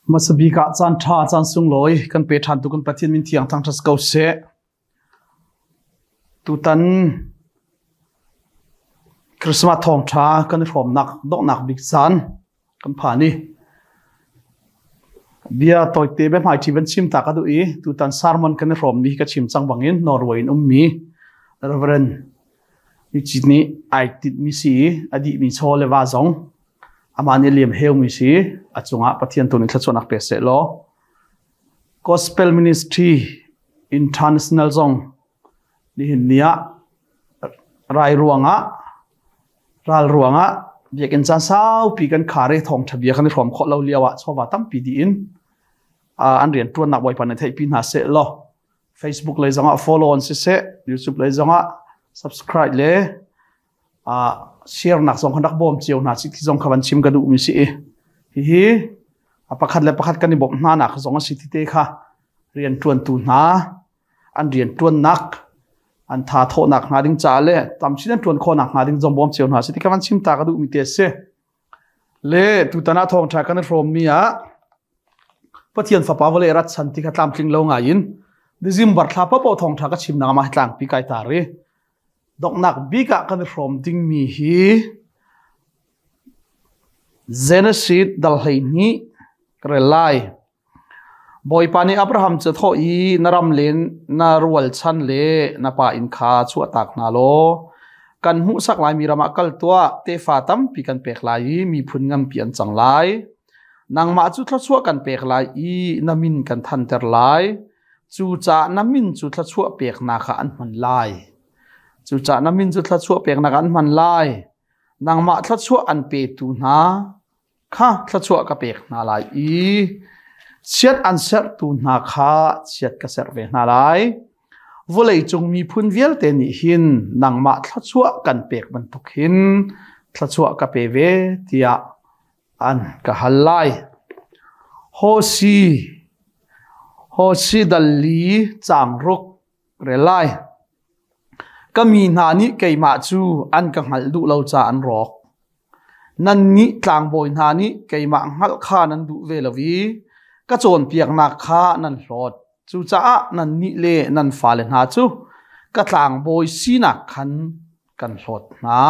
Hmasa bik ah caan ṭha caan sunglawi kan pe ṭhan tu kan Pathian min thiang thangṭhat ko seh. Tutan Christmas thawngṭha kan i hrawmnak donghnak bik caan kan phan i bia tawite biahmaiṭhi van chim ta ka duh i tutan sermon kan i hrawmmi hi ka chim cang bangin Norway in ummi Reverend Ni Cit nih ai tinhmi si i a dihmi chaw le va zong amah nih liam heumi si a cungah Pathian tu nih thluachuahnak pe seh law Gospel Ministry International zong nihin ni ah rai ruangah ral ruangah biakinn caan saupi kan khar i thawngṭha bia kan i hrawm khawh lo lio ah chawva tampi dih in an rian ṭuannak Bawipa nih theihpi hna seh law Facebook lei zongah follow an siseh YouTube lei zongah subscribe le share nak zong khan rak bawm cio hna si ti zong kha van chim ka duh mi si i hihi a pakhat le pakhat kan i bawmh hna nak zong a si ti te kha rian ṭuantu hna an rian ṭuannak an tha thawhnak hnga ding ca le tam chin an ṭuan khawhnak hnga ding zong bawm cio hna si ti kha van chim ta ka duh mi te si le tutan ah thawngṭha kan i hrawm mi ah Pathian fapa vawlei rat chan ti kha tlamtling lo ngai in December thla paoh thawngṭha ka chim nak ma tlangpi kai tar i Donghnak bik ah kan i hrawm dingmi hi Genesis dal 12 ka rel lai. Bawipa nih Abraham cu a thawh i na ram le na rualchan le na pa inn kha chuahtak hna law kan hmuhsak laimi ram ah kal tuah, tefa tampi kan pek lai i miphun nganpi an cang lai. Nangmah cu thluachuah kan pek lai i na min kan thanter lai. Cucaah na min cu thluachuah peknak ah an hman lai. Cucaah na min cu thluachuah peknak ah an hman lai. Nangmah thluachuah an petu hna kha thluachuah ka pek hna lai i chiat an serhtu hna kha chiat ka serh ve hna lai. Vawleicung miphun vialte nih hin nangmah thluachuah kan pek bantuk hin thluachuah ka pe ve tiah an ka hal lai. Hosi Hosi dal li caang ruk rel lai. Ka mi hna nih keimah cu an ka hngalh duh lo caah an rawk. Nannih tlangbawi hna nih keimah hngalh kha nan duh ve lo i ka cawnpiaknak kha nan hlawt. Cucaah nannih le nan fale hna cu ka tlangbawi sinak khan kan hlawt hna.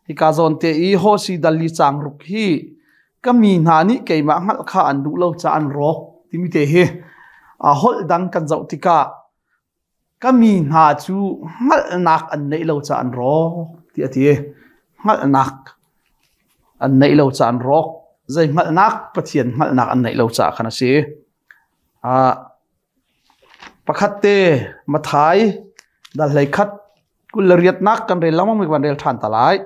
Hika zawn te i Hosi dal li caang ruk hi ka mi hna nih keimah hngalh kha an duh lo caah an rawk timi te hi a holh dang kan zoh tikah ka mi hna cu hngalhnak an neih lo caah an rawk ti a ti. Hngalhnak an neih lo caah an rawk. Zei hngalhnak? Pathian hngalhnak an neih lo caah khan a si. Pakhat te Mathai dal hlei khat 28nak kan rel lengmang mi kan rel ṭhan ta lai.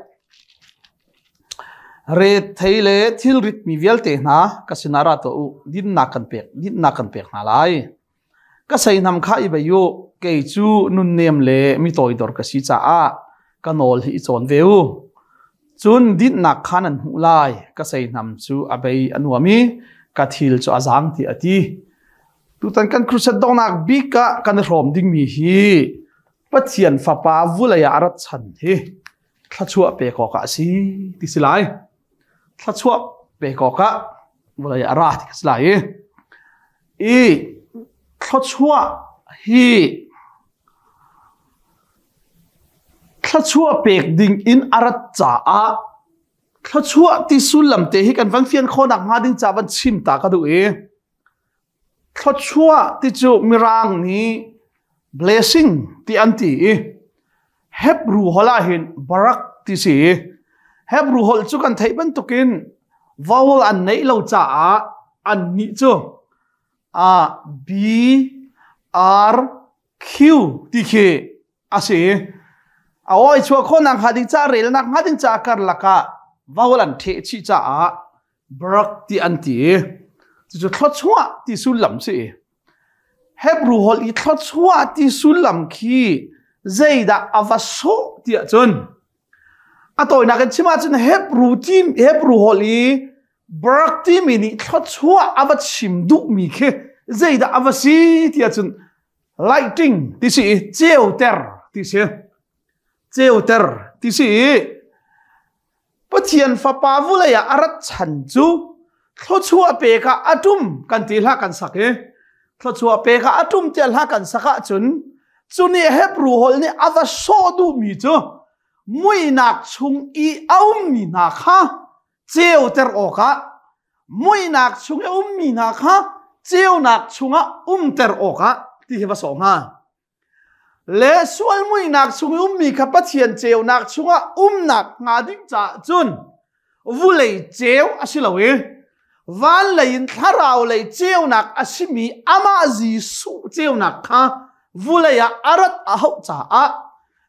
Rethei le thilrit mi vialte hna ka sinah ra tuah u, dinnak kan pek, dinnak kan pek hna lai. Ka seihnam kha i bei u, kei cu nunnem le mi toidor ka si caah ka nawl hi i cawn ve u. Cun dinhnak kha nan hmuh lai, ka seihnam cu a bei a nuam i ka thil cu a zaang tiah a ti. Tutan kan crusade donghnak bik ah kan i hrawm dingmi hi Pathian Fapa vulei ah a rat chan hi thluachuah pek awkah a si ti si lai. Thluachuah pek awkah vawlei ah a ra ti si lai i i thluachuah hi thluachuah pek ding in a rat caah thluachuah ti sullam te hi kan van fian khawhnak hnga ding ca van chim ta ka duh i Thluachuah ti cu Mirang nih blessing ti an ti i Hebrew holh ah hin barak ti si i Hebrew holh cu kan theih bantukin vowel an neih lo caah an nih cu a B R Q ti khi a si. A aw i chuah khawhnak hnga ding ca relnak hnga ding ca karlak ah vowel an ṭheh chih caah barak ti an ti. Cucu thluachuah ti sullam si. Hebrew holh i thluachuah ti sullam khi zeidah a va sawh ti ahcun a tawinak in chim ahcun Hebrew ti Hebrew holh i barak timi nih thluachuah a va chim duhmi khi zeidah a va si ti ahcun lighting ti si i ceuter ti si ceuter ti si i Pathian fapa vulei ah a rat chan cu. Thluachuah pe kha a tum kan ti hlah kan sak i thluachuah pe kha a tum tiah hla kan sak ahcun cu nih Hebrew holh nih a va sawh duhmi cu muihnak chung i a ummi hna kha ceuter awkah muihnak chung i a ummi hna kha ceunak chungah umter awkah ti hi va sawh hnga. Le sual muihnak chung i ummi kha Pathian ceunak chungah umnak hnga ding caah cun vulei ceu a si lo i van lei in thlarau lei ceunak a simi amah Jesuh ceunak kha vulei ah a rat a hauh caah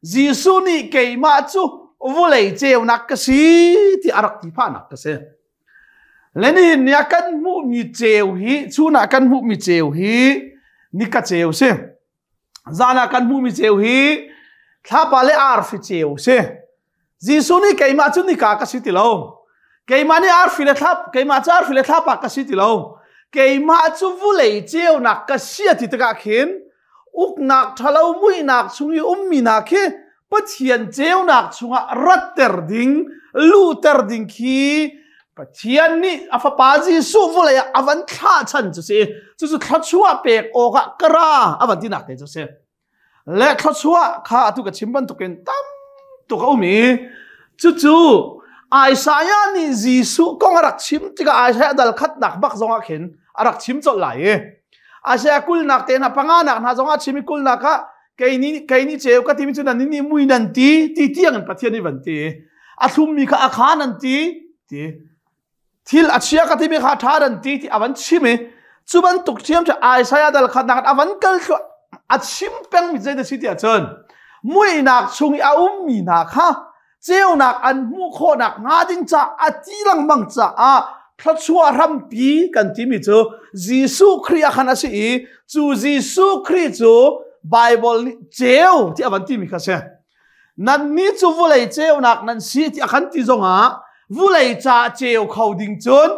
Jesuh nih keimah cu vulei ceunak ka si ti a rak ti phahnak ka si. Le nihin ni ah kan hmuhmi ceu hi chun ah kan hmuhmi ceu hi nika ceu si. Zan ah kan hmuhmi ceu hi thlapa le arfi ceu si. Jesuh nih keimah cu nika ka si ti lo. Keimah nih arfi le thlap keimah cu arfi le thlapa ka si ti lo. Keimah cu vulei ceunak ka si a ti tikah khin uknak ṭhalo muihnak chung i ummi hna khi Pathian ceunak chungah ratter ding luhter ding khi Pathian nih a fapa Jesuh vawlei ah a van thlah chan cu si cucu thluachuah pek awkah ka ra a van tinak te cu si le thluachuah kha atu ka chim bantukin tam tuk a um i cucu Isaiah nih Jesuh kong a rak chim tikah Isaiah dal khatnak bak zongah khin a rak chim colh lai i Isaiah kulnak te hna panganak hna zongah chim i kulnak ah kei nih kei nih ceu ka timi cu nan nih mui nan ti ti tiang in Pathian nih van ti a thlummi kha a kha nan ti ti thil a chia ka timi kha tha nan ti ti a van chim i cu bantuk ṭhiam cu Isaiah dal khat nak a van kal thlu a chim peng mi zei da si ti ahcun muihnak chung i a ummi hna kha ceunak an hmuh khawhnak hnga ding ca a ti lengmang caah thluachuah hrampi kan timi cu Jesuh Khrih ah khan a si i cu Jesuh Khrih cu Bible nih ceu ti a van timi kha si. Nannih cu vulei ceunak nan si ti a kan ti zongah vulei ca ceu kho ding cun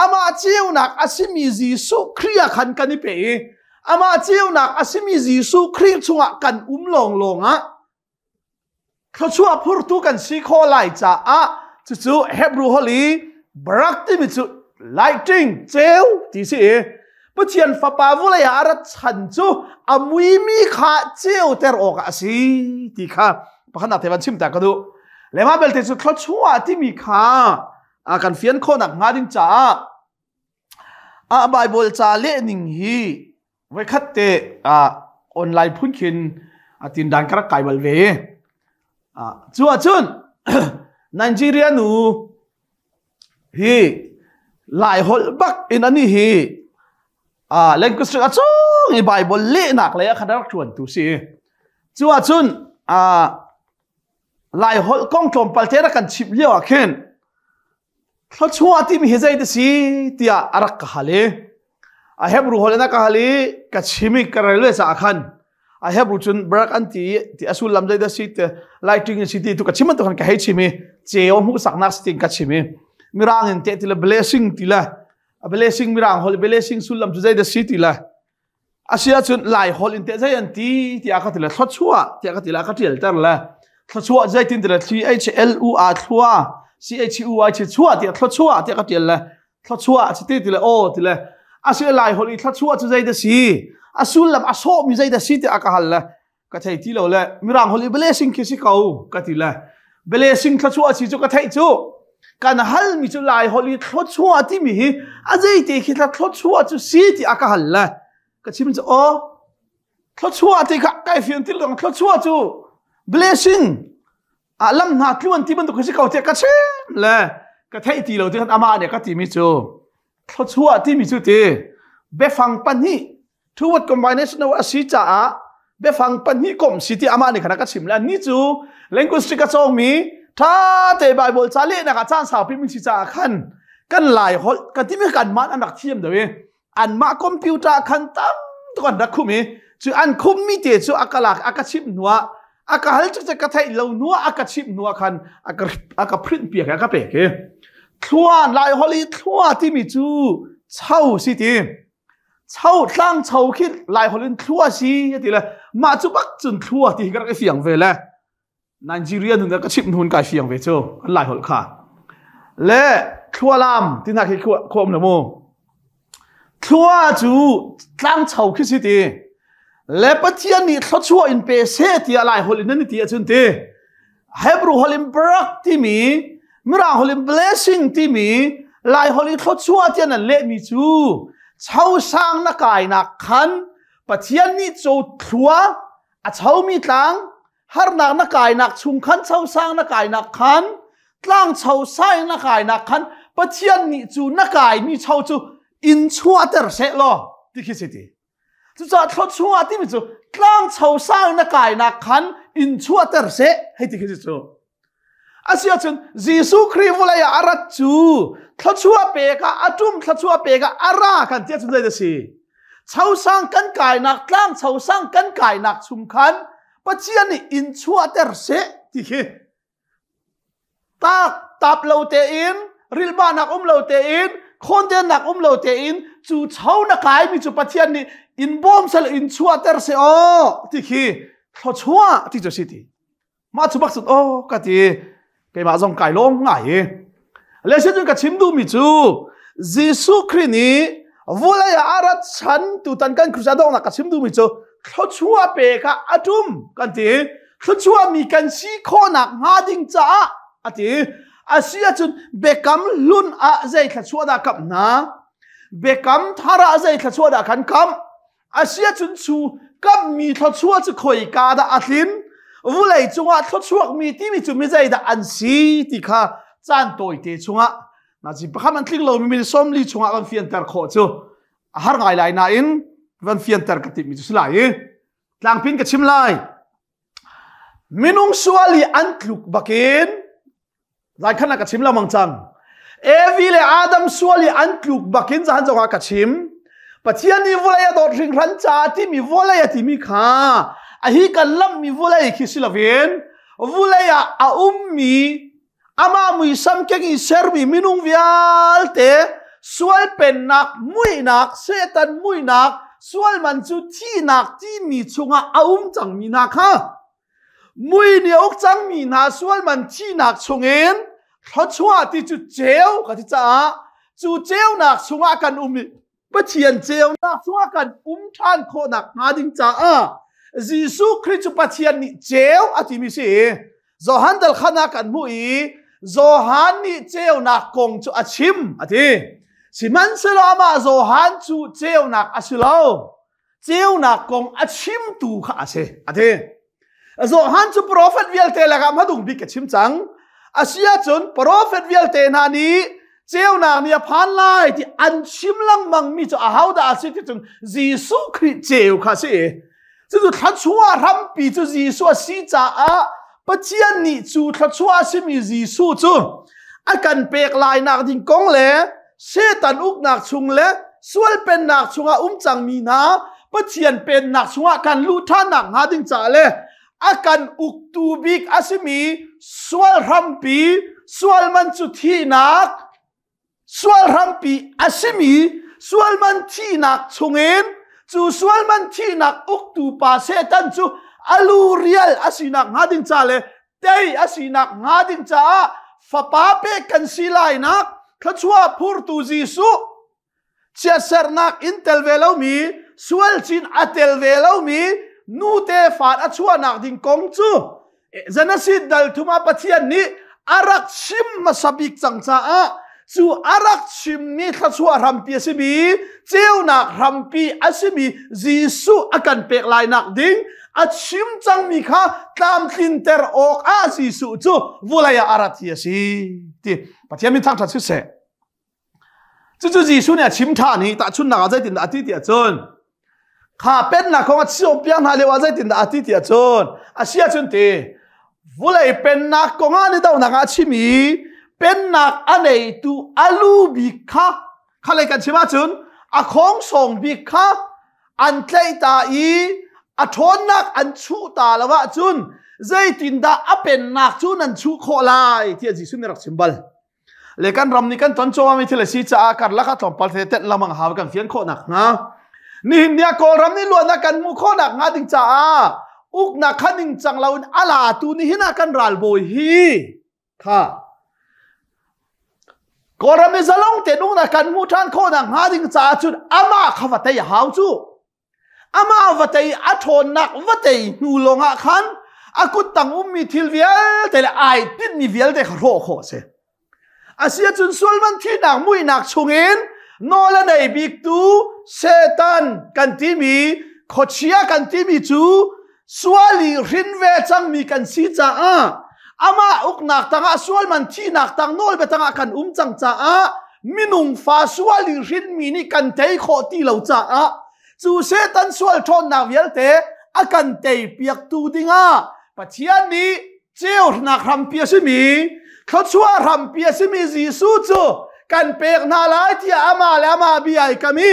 amah ceunak a simi Jesuh Khrih ah khan kan i pe i amah ceunak a simi Jesuh Khrih chungah kan um lawnglawng ah Thluachuah phurtu kan si khawh lai caah cucu Hebrew holh i barak timi cu lighting ceu ti si i Pathian fapa vulei ah a rat chan cu a muimi kha ceuter awkah a si ti kha pakhatnak te van chim ta ka duh. Le mah belte cu thluachuah timi kha a kan fian khawhnak hnga ding caah a Bible ca leh ning hi Voikhat te online phun khin tindan ka rak kai bal ve. Cu ahcun Nigeria nu hi Lai holh bak in ani hi language a cawng i Bible lehnak lei ah khan rak ṭuan tu si. Cu ahcun Lai holh kong tlawmpal te rak kan chimh lio ah khin Thluachuah timi hi zei ti si tiah a rak ka hal i a Hebrew holh in a ka hal i ka chim i ka rel ve caah khan a Hebrew cun barak an ti ti a sullam zei dah si ti lighting si ti tu ka chim bantuk khan ka hei chim i ceu hmuhsaknak si tiin ka chim i mirang in teh ti le blessing ti le a blessing mirang holh blessing sullam cu zei dah si ti le Asiahcun Lai holh in teh zei an ti tiah ka ti le thluachuah tiah ka ti le a ka ṭialter le thluachuah zeitin ti le T H L U A thlua C H U I chuah tiah thluachuah tiah ka ṭial le thluachuah si ti ti le aw ti le asi Lai holh i thluachuah cu zei dah si a sullam a sawhmi zei dah si tiah a ka hal le ka thei ti lo le mirang holh i blessing khi si ko ka ti le blessing thluachuah si cu ka theih cu kan halmi cu lai holh i thluachuah timi hi a zeite khi thluachuah cu si ti a ka hal le ka chim cu aw thluachuah ti kha kai fian ti lo thluachuah cu blessing a lam hna tluan ti bantuk si ko tiah ka chim le ka theih ti lo ti khan amah nih ka timi cu thluachuah timi cu ti biafang pahnih two word combination a si caah biafang pahnih komh si ti amah nih khan a ka chim le ni cu linguistic a cawngmi tha te bible ca lehnak ah caan saupi min si caah khan kan lai holh kan timi kan man an rak thiam deuh i anmah computer khan tam tuk an rak khum i cu an khummi te cu a ka lak a ka chimh hnuah a ka hal cu ka theih lo hnuah a ka chimh hnuah khan a ka print piak a ka pek i thlua lai holh i thlua timi cu cho si ti cho tlang cho khi lai holh in thlua si ti le mah cu bak cun thlua ti hi ka rak i fiang ve le Nigeria nun ka chimh hnun kai fiang ve cu an lai holh kha le. Thlualam ti hna khi khua um lo mu. Thlua cu tlangcho khi si ti. Le Pathian nih thluachuah in pe seh tiah Lai holh in an ti ahcun ti. Hebrew holh in barak timi, Mirang holh in blessing timi, Lai holh in thluachuah tiah nan lehmi cu chosang na kainak khan Pathian nih cu thlua a chomi tlang harnak na kainak chung khan chosang na kainak khan tlang chosai na kainak khan Pathian nih cu na kaimi cho cu in chuahter seh law ti khi si ti. Cucaah thluachuah timi cu tlang chosang na kainak khan in chuahter seh hei ti khi si cu. Asiahcun Jesuh Khrih vawlei ah a rat cu thluachuah pek ah a ṭum thluachuah pek ah a ra kan ti ahcun zei dah si? Chosang kan kainak tlang chosang kan kainak chung khan Pathian nih in chuahter seh ti khi tak tap lo tein rilhmahnak um lo tein khawndennak um lo tein cu cho na kaimi cu Pathian nih in bawm seh in chuahter seh aw ti khi thluachuah ti cu si ti. Mah cu bak cun aw ka ti keimah zong kai lawm ngai i le sin cun ka chim duhmi cu Jesuh Khrih nih vulei ah a rat chan tutan kan Christian donghnak ka chim duhmi cu thluachuah pe kha a tum kan ti thluachuah mi kan si khawhnak hnga ding caah a ti a si ahcun biakam hlun ah zei thluachuah dah kamh hna biakam thar ah zei thluachuah dah kan kamh Asiahcun cu kamhmi thluachuah cu khoika dah a tlin? Vulei cungah thluachuakmi timi cu mi zeidah an si ti kha caan tawite chungah nazi pakhat an tling lomi min 40 chungah van fianter khawh cu a har ngai lai nain van fianter ka timhmi cu si lai i tlangpin ka chim lai. Minung sual i an tluk bakin Zai khan ka chim lamang cang. Evi le Adam sual i an tluk bakin zahan zong ah ka chim. Pathian nih vawlei a dawt hringhran caah timi vawlei a timi kha a hi kan lammi vawlei khi si loin vawlei ah a ummi amah muisam keng i sermi minung vialte sual pennak muihnak Satan muihnak sual man cu thihnak timi chungah a um cangmi hna kha Mui nih a uk cangmi hna sual man thihnak chungin thluachuah ti cu ceu ka ti caah cu ceunak chungah kan um i Pathian ceunak chungah kan um ṭhan khawhnak hnga ding caah Jesuh Khrih cu Pathian nih ceu a timi si. Johan dal khan ah kan hmuh i Johan nih ceunak kong cu a chim a ti. Sihmanhsehlaw amah Johan cu ceunak a si lo. Ceunak kong a chimtu kha a si a ti. Johan cu profet vialte lakah hmadung bik a chim cang. A si ahcun profet vialte hna nih ceunak nih a phan lai ti an chim lengmang mi cu ahodah a si ti cun Jesuh Khrih ceu kha a si. Cucu thluachuah hrampi cu Jesuh a si caah Pathian nih cu thluachuah a simi Jesuh cu a kan pek lainak ding kong le Satan uknak chung le sual pennak chungah um cangmi hna Pathian pennak chungah kan luh ṭhannak hnga ding caah le a kan uktu bik a simi sual hrampi sual man cu thihnak sual hrampi a simi sual man thihnak chungin cu sual man thihnak uktu pa Satan cu alu rial a sinak hnga ding ca le tei a sinak hnga ding caah fapa pek kan si lainak thluachuah phurtu Jesuh chiatsernak in tel ve lomi sual cin a tel ve lomi nu te fa a chuahnak ding kong cu Genesis dal thum ah Pathian nih a rak chim hmasa bik cang caah cu a rak chimmi thluachuah hrampi a simi ceunak hrampi a simi Jesuh a kan pek lainak ding a chim cangmi kha tlamtlinter awk ah Jesuh cu vulei ah a rat hi a si ti Pathian min thangṭhat siseh cucu Jesuh nih a chim ṭhan i tahchunhnak ah zeitindah a ti ti ahcun kha pennak kong a cawnpiak hna lio ah zeitindah a ti ti ahcun a si ahcun ti vulei pennak kong ah ni donak ah a chim i pennak a neitu a lu bik kha kha lei kan chim ahcun a khawngsawng bik kha an tlaih ta i a ṭhawnnak an chuh ta lo ahcun zeitindah a pennak cu nan chuh khawh lai tiah Jesuh nih rak chim bal. Le kan ram nih kan ton cuahmahmi thil a si caah karlak ah tlawmpal te tenh lamang hau kan fian khawh nak hnga. Nihin ni ah Kawlram nih luatnak kan hmuh khawh nak hnga ding caah uknak kha ningcang loin a latu nihin ah kan ralbawi hi kha. Kawlram i zalong te nung na kan hmu ṭhan khawh nak hnga ding caah cun amah kha va tei a hau cu. Amah va tei a ṭhawnnak va tei hnu lawngah khan a kut tang ummi thil vialte le ai tinhmi vialte kha hrawh khawh a si. Asiahcun sualman thihnak muihnak chungin nawl a nei biktu Satan kan timi khuachia kan timi cu sual i hrin ve cangmi kan si caah amah uknak tangah sualman thihnak tang nawlbia tangah kan um cang caah minung fa sual i hrinmi nih kan tei khawh ti lo caah cu Satan sual ṭhawnnak vialte a kan tei piaktu dingah Pathian nih ceunak hrampi a simi thluachuah hrampi a simi Jesuh cu kan pek hna lai tiah amah le amah bia ai kam i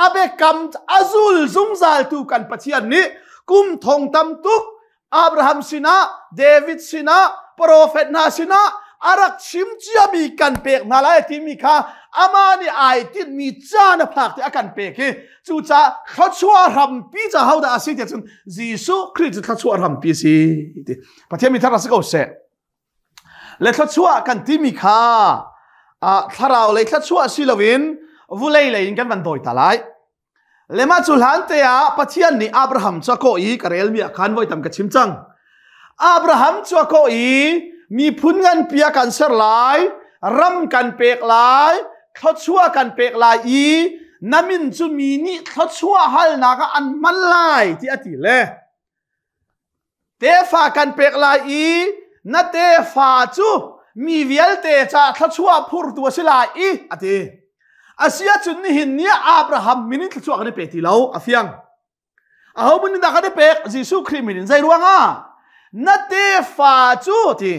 a biakam a zul zungzaltu kan Pathian nih kum thong tam tuk Abraham sinah David sinah profet hna sinah a rak chim ciami kan pek hna lai timi kha amah nih ai tinhmi caan a phak ti a kan pek i cucaah thluachuah hrampi ca hodah a si tiah cun Jesuh Khrih cu thluachuah hrampi a si ti Pathian mi thar si ko seh le thluachuah kan timi kha thlarau lei thluachuah si loin vulei lei in kan van dawi ta lai le mah cu hlan te ah Pathian nih Abraham cu a kawh i ka relmi ah khan voi tam ka chim cang Abraham cu a kawh i miphun nganpi ah kan ser lai ram kan pek lai thluachuah kan pek lai i na min cu mi nih thluachuah halnak ah an hman lai ti a ti le tefa kan pek lai i na tefa cu mi vialte ca thluachuah phurtu a si lai i a ti a si ahcun nihin ni ah Abraham min in thluachuah kan i pe ti lo a fiang aho min in dah kan i pek Jesuh Khrih min in zei ruangah na tefa cu ti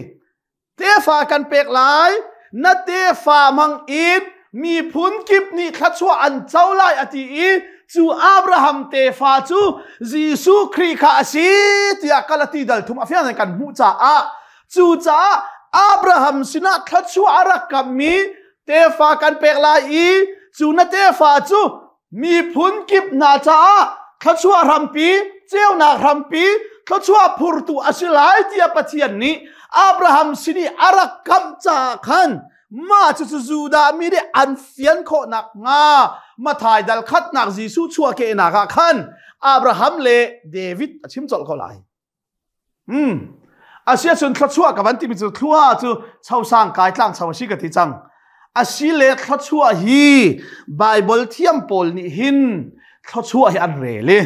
Tefa kan pek lai, na tefa mang in miphun kip nih thluachuah an co lai a ti i cu Abraham tefa cu Jesuh Khrih kha a si tiah Galati dal thum a fiang in kan hmuh caah cucaah Abraham sinah thluachuah a rak kammi tefa kan pek lai i cu na tefa cu miphun kip hna caah thluachuah hrampi ceunak hrampi thluachuah phurtu a si lai tiah Pathian nih Abraham sin i a rak kamh caah khan mah cucu Judah mi nih an fian khawh nakhnga Mathai dal khatnak Jesuh chuahkehnak ah khan Abraham le David a chim colh ko lai. Hmm. Asiahcun thluachuah ka van timi cu thlua cu chosang kai tlang cho a si ka ti cang. Asi le thluachuah hi Bible thiam pawl nih hin thluachuah hi an rel i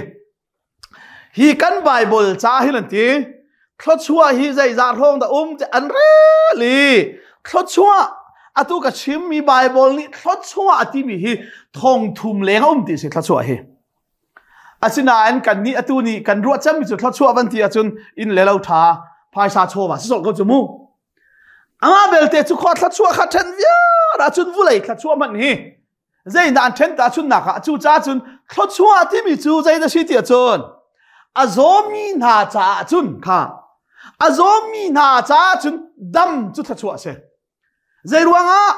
hi kan Bible ca hin an ti thluachuah hi zeizah hrawng dah um ti an rel i thluachuah atu ka chimmi Bible nih thluachuah a timi hi thong thum leng a um ti si thluachuah hi. Asinain kan nih atu nih kan ruah cemmi cu thluachuah van ti ahcun inn le lo ṭha phaisa chawva si sawh ko cu mu. Amah belte cu khua thluachuah kha ṭhen viar ahcun vulei thluachuah hmanh hi zeidah an ṭhen ta chun nak ah cu ca cun thluachuah timi cu zei dah si ti ahcun a zawmi hna caah cun kha a zawmi hna caah cun dam cu thluachuah a si. Zeiruangah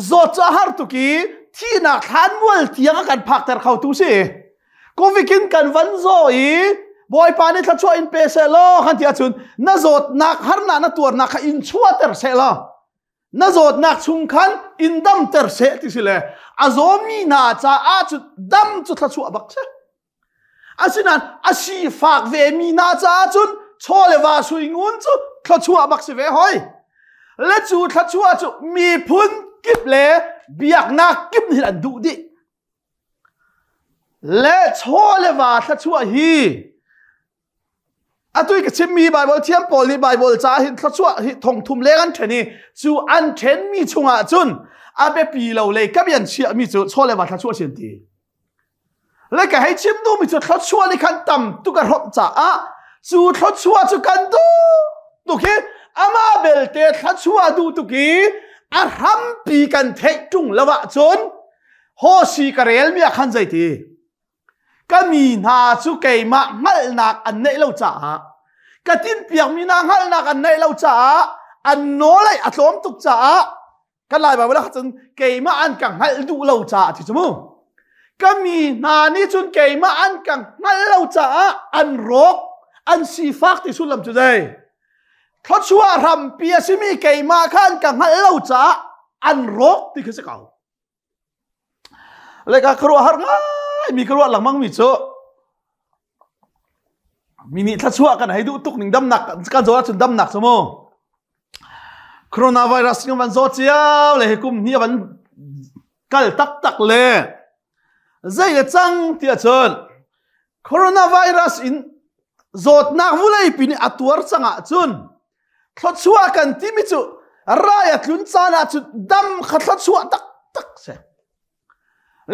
zawt cu a har tuk i thihnak thlanmual tiang a kan phakter khotu si. Covid in kan van zaw i Bawipa nih thluachuah in pe seh law kan ti ahcun na zawtnak harnak na tuarnak kha in chuahter seh law na zawtnak chung khan in damter seh ti si le a zawmi hna caah cu dam cu thluachuah bak si. Asinain a sifak vemi hna caah cun chaw le va sui ngun cu thluachuah bak si ve hoi. Le cu thluachuah cu miphun kip le biaknak kip nih an duh dih. Le chaw le va thluachuah hi Atu i ka chimmi Baibal thiam pawl nih Baibal ca hin thluachuah hi thongthum leng an ṭhen i cu an ṭhenmi chungah cun a biapi lo lei ka bian chiahmi cu chaw le va thluachuah si an ti. Le ka hei chim duhmi cu thluachuah nih khan tam tuk a hrawmh caah cu thluachuah cu kan duh tuk hi amah belte thluachuah duh tuk i a hrampi kan theih ṭung lo ahcun hawsi ka relmi ah khan zeiti Ka mi hna cu keimah hngalhnak an neih lo caah ka tinhpiakmi hna hngalhnak an neih lo caah an nawl ei a tlawm tuk caah kan Lai Baibal ah cun keimah an ka hngalh duh lo caah ti cu mu ka mi hna nih cun keimah an ka hngalh lo caah an rawk an sifak ti sullam cu zei thluachuah hrampi a simi keimah kha an ka hngalh lo caah. An rawk ti khi si ko. Le ka khuaruah har ngai mi ka ruah lengmang mi cu mi nih thluachuah kan hei duh tuk ning damnak kan zaw ahcun damnak cu mu coronavirus kan van zaw cio le hi kum hnih a van kal taktak le zei a cang ti ahcun coronavirus in zawtnak vulei pi nih a tuar cang ahcun thluachuah kan timi cu rai a tlun caan ahcun dam kha thluachuah taktak si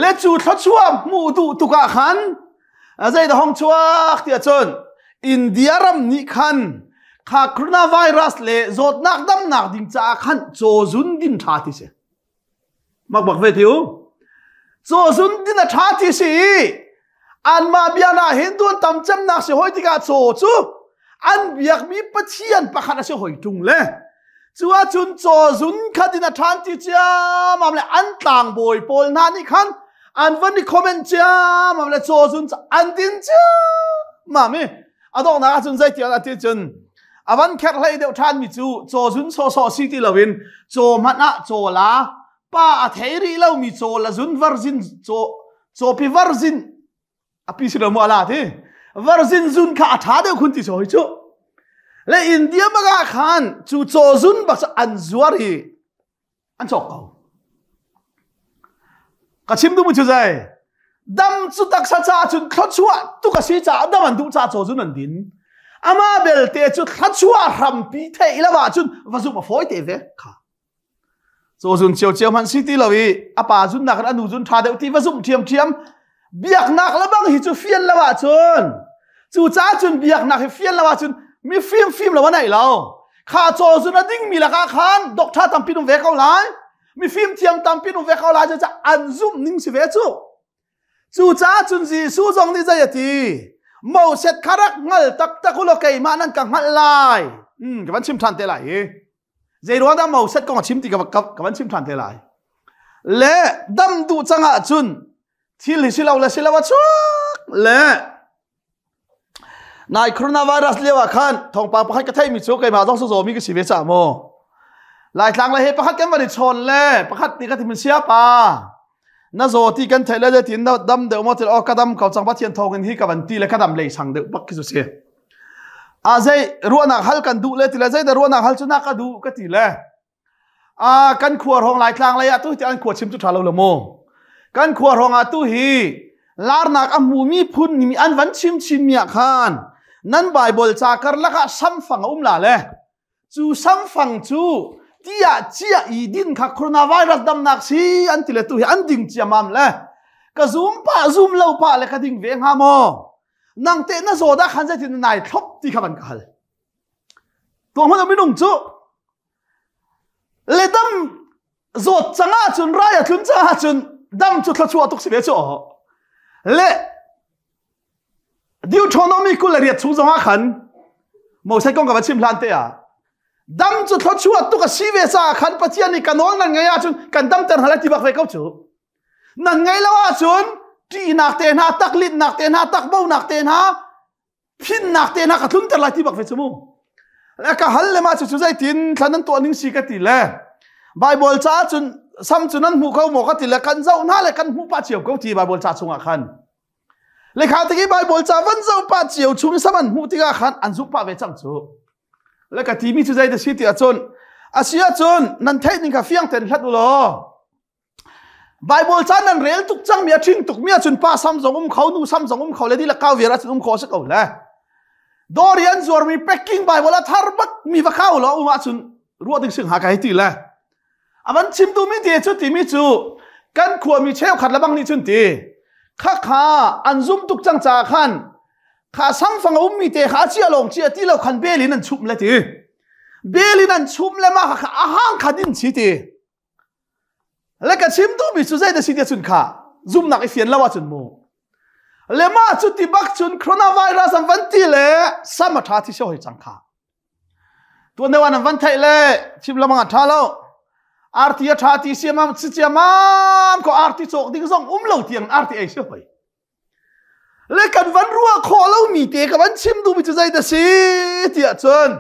le cu thluachuah hmuh duh tuk ah khan zei dah hong chuak ti ahcun India ram nih khan kha coronavirus le zawtnak damnak ding caah khan cawzun din ṭha ti si Mak bak ve tiu. Caw zun din a ṭha ti si i anmah bia na hin tuan tam cemnak si hoi tikah caw cu an biakmi pathian pakhat a si hoi ṭung le cu ahcun caw zun kha din a ṭhan ti ciamam le an tlangbawi pawl hna nih khan an van i comment ciamam le caw zun an din ciammam i a donghnak ahcun zei tiang ati cun a van kher hlei deuh ṭhan mi cu caw zun sawhsawh si ti loin caw hmanh ah caw la pa a thei rih lo mi caw la zun varzin caw cawpi varzin a pi si lo mu ala ti varzin zun kha a ṭha deuh khun ti sawi cu le India bak ah khan cu caw zun bak cu an zuar i an cawk ko ka chim duhmi cu zei dam cu taksa caah cun thluachuah tuk a si caah dam an duh caah caw cun an din amah belte cu thluachuah hrampi theih lo ahcun va zumh a fawi te ve kha caw zun cio cio hmanh si ti lo i a pa zun nak in a nu zun ṭha deuh ti va zumh ṭhiam ṭhiam biaknak le bang hi cu fian lo ahcun cu caah cun biaknak hi fian lo ahcun mi fim fim lo a nei lo kha caw zun a dingmi lakah khan doctor tampi um ve ko lai mifim thiam tampi um ve ko lai cu an zumh ning si ve cu cucaah cun Jesuh zong nih zei a ti Moses kha rak hngal taktak u law keimah nan ka hngalh lai ka van chim ṭhan te lai hi zei ruang dah Moses kong a chim ti ka, ka, ka van chim ṭhan te lai le dam duh cang ah cun thil hi si lo le si lo a chuak le Nai coronavirus lio ah khan thawngpang pakhat ka theihmi cu keimah zong zawmi ka si ve cah mu. Laitlang le he pakhat kan van i chawn le pakhat nih ka ti min siapa na zaw ti kan theih le zeitin na dam deuh maw ti oh ka dam ko cang Pathian thawng in hi ka van ti le ka dam lei sang deuh bak khi cu si. A zei ruahnak hal kan duh le ti le zei dah ruahnak hal cu na ka duh ka ti le Ah kan khua hrawng Laitlang lei ah tu hi an khua chim cu ṭha lo lo mu. Kan khua hrawng ah tu hi larnak a hmumi phun nih an van chim chinmi ah khan nan Bible ca karlak ah samfang a um la le cu samfang cu tiah cia i din kha coronavirus damnak si an ti le tu hi an ding ciamam le ka zum pa zum lo pa le ka ding ve hnga maw nang te na zaw dah khan zeitin nai thlop ti kha van ka hal tuah hmanh minung cu Le dam zawt cang ahcun rai a tlun cang ahcun dam cu thluachuah tuk si ve cu le Deuteronomy 28 chung zong ah khan Moses kong ka va chim hlan te ah dam cu thluachuah tuk a si ve caah khan Pathian nih ka nawl nan ngei ahcun kan damter hna lai ti bak ve ko cu nan ngei lo ahcun ṭihnak te hna taklitnak te hna takbonak te hna phinnak te na ka tlunter lai ti bak ve cu mu le ka hal le ma cu cu zeitin thlan nan tuah ning si ka ti le Bible ca cun sam cu nan hmu ko maw ka ti le kan zoh hna le kan hmu pa cio ko ti Bible ca chungah khan le kha tiki Bible ca van zoh pa cio chung sam an hmuh tikah khan an zumh pa ve cang cu le ka ti mi cu zei da si ti ahcun a si ahcun nan theih ning kha fiang ten hlat u law Bible ca nan rel tuk cang mi a ṭhing tuk mi ahcun pa sam zong um kho nu sam zong um kho le dihlak kau viar ahcun um kho a si ko le dawr i an zuarmi packing Bible a thar bak mi va kau lo um ahcun ruah ding sing ha ka hei ti le a van chim duhmi ti cu timi cu kan khuami cheukhat le bang nih cun ti kha kha an zum tuk cang caah khan kha samfang a ummi te kha a chia lawng chia ti lo khan bel in an chumh le ti bel in an chumh le mah kha a hang kha din chi ti Le ka chim duhmi cu zei na si tiah cun kha zumnak i fian lo ahcun mu. Le mah cu ti bak cun coronavirus an van ti le sam a ṭha ti si hoi cang kha. Tuan deuh an van theih le chim lamang a ṭha lo. Arti a ṭha ti siamam si ciamam ko arti cawk ding zong um lo tiang arti ei si hoi. Le kan van ruah khawh lomi te ka van chim duhmi cu zei dah si tiah cun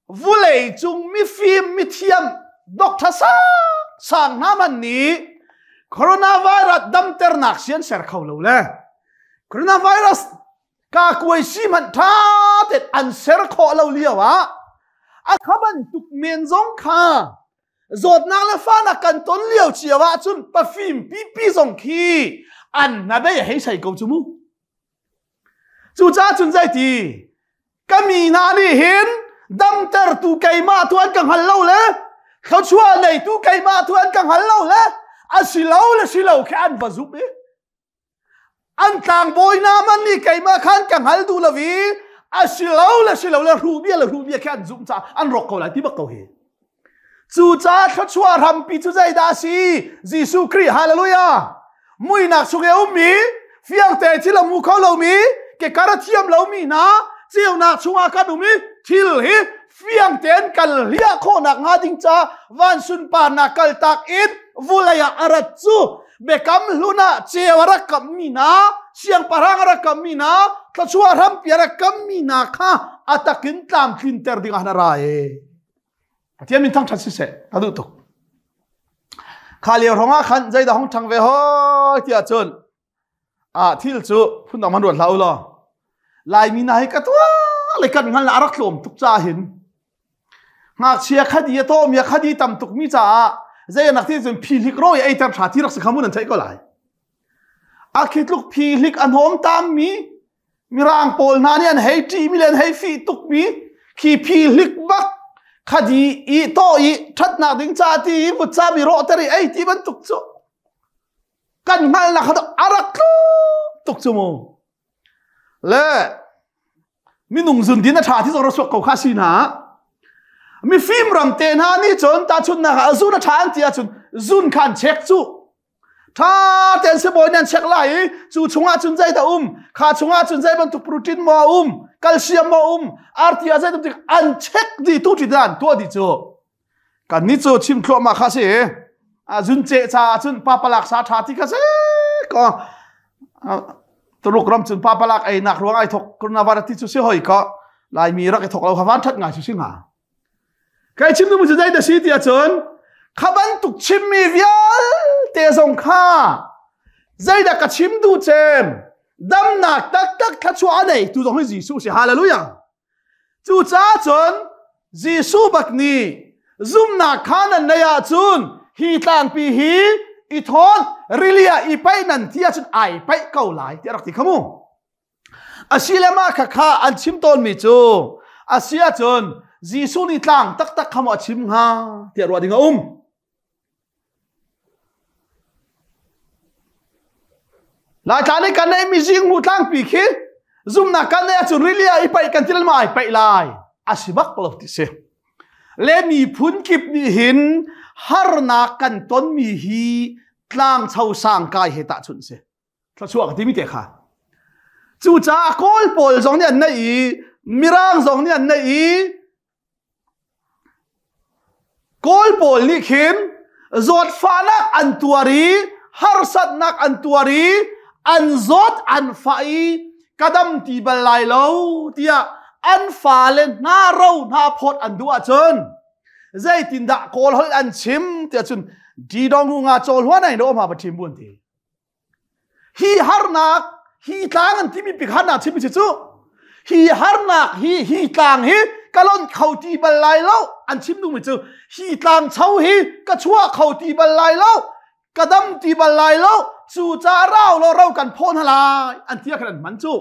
vulei cung mifim mithiam Doctor Sang Sang hna man nih coronavirus damternak sian ser kho lo le coronavirus ka kuai si hmanh tha te an ser khawh lo lio ah a kha bantuk men zong kha zawtnak le fahnak kan ton lio cio ah cun pafim pipi zong khi an hnabei hei sei ko cu mu Cucaah cun zeiti ka mi hna nih hin damtertu keimah tu an ka hngal lo le thluachuah neitu keimah tu an ka hngal lo le a si lo le si lo khi an va zumh i an tlangbawi hna man nih keimah khan ka hngal duh lo i a si lo le si lo le hruh bia le hruh bia khi an zumh caah an rawk ko lai ti bak ko hi. Cucaah thluachuah hrampi cu zeidah a si? Jesuh Khrih, hallelujah! Muinak chung i a ummi, fiangte thil a hmu kho lomi, kekar a thiam lomi hna, ceunak chungah kan um i thil hi fiang tein kan hliah khawhnak hnga ding ca van sunparnak kaltak in vulei ah a rat cu biakam hlun ah ceu a rak kammi hna, siangpahrang a rak kammi hna, thluachuah hrampi a rak kammi hna kha a takin tlamtlinter ding ah na ra e. Pathian min thangṭhat siseh ka duh tuk. Kha lio hrawng ah khan zeidah hong ṭhang ve hoi tiah cun ah thil cu phundang man ruat hlah u law Laimi na hi ka tuah le kan hngal a rak tlawm tuk ca hin ngakchia khadi a tawmi a khadi tam tuk mi caah zei anak ti cun phi hlik ro i ei ter ṭha ti rak si khamun an theih ko lai a khi tluk phi hlik a hnawm tam mi Mirang pawl hna nih an hei ṭihmi le an hei fih tukmi khi phi hlik bak khadi i tawh i ṭhatnak ding ca ti i vutcam i rawhter i ei ti bantuk cu kan hngalhnak kha a rak tluk tuk cu mu. Le minung zun din a ṭha ti zong ra suak ko kha si hna. Mifim ram te hna nih cun tahchunhnak ah zun a ṭha an ti ahcun zun kha an check cu. Tha tein sibawi nan check lai i cu chungah cun zei dah um kha chungah cun zei bantuk protein maw a um calcium maw um arti ah zei bantuk an check dih tu ti dan tuah dih cu kan ni cu chim thluahmah kha si a zun ce ca cun papalak sa tha ti kha si ko Tuluk ram cun papalak ei nak ruang ai thok coronavirus ti cu si hoi ko laimi rak i thok lo kha van that ngai su si hnga Kai chim duhmi cu zei dah si ti ahcun kha bantuk chimmi vialte zong kha zeidah ka chim duh cem damnak taktak thluachuah a nei tu zong hi Jesuh si hallelujah cucaah cun Jesuh bak nih zumnak kha nan nei ahcun hi tlangpi hi i thawn rili ah i paih nan ti ahcun ai paih ko lai tiah rak ti kha mu Asile mah khakha an chim tawnmi cu a si ahcun Jesuh nih tlang taktak kha maw a chim hnga tiah ruah ding a um. Laitlang nih kan neihmi zingmu tlangpi khi zumnak kan neih ahcun rili ah i paih kan ti ma ai paih lai a si bak lo ti si. Le miphun kip nih hin harnak kan tonmi hi tlangcho sangkai he tahchunh si. Thluachuah ka timi te kha. Cucaah Kawl pawl zong nih an neih i Mirang zong nih an neih i Kawl pawl nih khin zawtfahnak an tuar i harsatnak an tuar i an zawt an fah i ka dam ti bal lai lo tiah an fale hna ro hna phawt an duh ahcun zeitindah Kawl holh an chim tiah cun di dong nga chawl huan ai no ma ba thim buan ti Hi harnak, hi tlang an timi pik harnak chimmi si cu hi harnak hi hi tlang hi ka lon kho ti bal lai lo an chim duhmi cu hi tlang cho hi ka chuah kho ti bal lai lo ka dam ti bal lai lo cu ca rau lo ro kan phaw hna lai an ti ah khan an hman cu